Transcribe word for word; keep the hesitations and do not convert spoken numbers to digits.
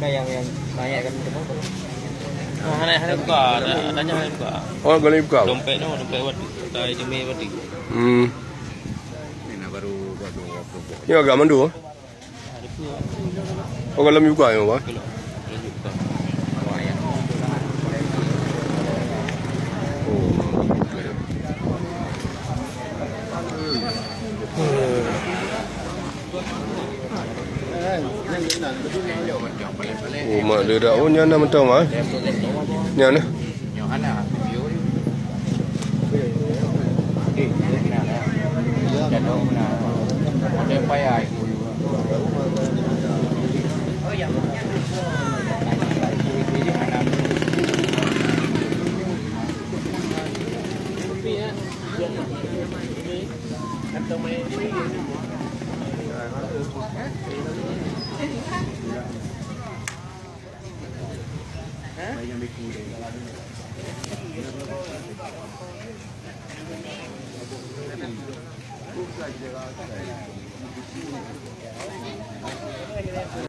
Nah, yang, yang banyak kan itu. Nah, hana, hana buka, ada, adanya hana buka. Oh, golom buka. Dompet tu, dompet batik. Kai demi batik. Hmm. Ini baru buat dua puluh. Ni agak mandu, ah? Oh, golom buka ya, Pak? Oh, mak dia dah. Oh, nyan dah mentong, ah. Nyan, eh.